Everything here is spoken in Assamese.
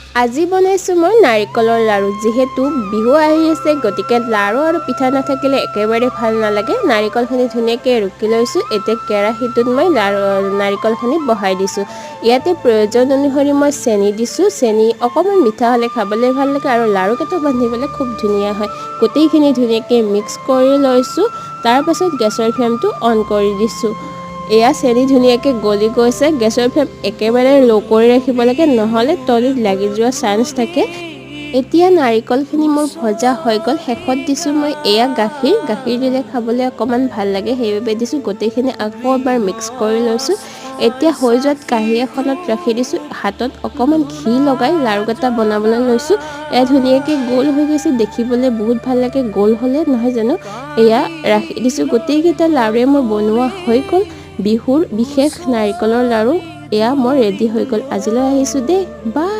আজি বনাইছোঁ মই নাৰিকলৰ লাড়ু। যিহেতু বিহু আহি আছে, গতিকে লাড়ু আৰু পিঠা নাথাকিলে একেবাৰে ভাল নালাগে। নাৰিকলখিনি ধুনীয়াকৈ ৰুকি লৈছোঁ। এতিয়া কেৰাহীটোত মই লাড়ু নাৰিকলখিনি বহাই দিছোঁ। ইয়াতে প্ৰয়োজন অনুসৰি মই চেনি দিছোঁ। চেনি অকণমান মিঠা হ'লে খাবলৈ ভাল লাগে আৰু লাড়ুকেইটা বান্ধিবলৈ খুব ধুনীয়া হয়। গোটেইখিনি ধুনীয়াকৈ মিক্স কৰি লৈছোঁ। তাৰপাছত গেছৰ ফ্লেমটো অন কৰি দিছোঁ। এয়া চেনি ধুনীয়াকৈ গলি গৈছে। গেছৰ ফ্লেম একেবাৰে ল' কৰি ৰাখিব লাগে, নহ'লে তলিত লাগি যোৱা চান্স থাকে। এতিয়া নাৰিকলখিনি মোৰ ভজা হৈ গ'ল। শেষত দিছোঁ মই এয়া গাখীৰ। গাখীৰ দিলে খাবলৈ অকণমান ভাল লাগে, সেইবাবে দিছোঁ। গোটেইখিনি আকৌ এবাৰ মিক্স কৰি লৈছোঁ। এতিয়া হৈ যোৱাত কাঁহী এখনত ৰাখি দিছোঁ। হাতত অকণমান ঘি লগাই লাড়ুকেইটা বনাবলৈ লৈছোঁ। এয়া ধুনীয়াকৈ গোল হৈ গৈছে। দেখিবলৈ বহুত ভাল লাগে গোল হ'লে, নহয় জানো? এয়া ৰাখি দিছোঁ। গোটেইকেইটা লাড়ুৱে মোৰ বনোৱা হৈ গ'ল। বিহুৰ বিশেষ নাৰিকলৰ লাড়ু এয়া মোৰ ৰেডি হৈ গ'ল। আজিলৈ আহিছোঁ দেই, বাই।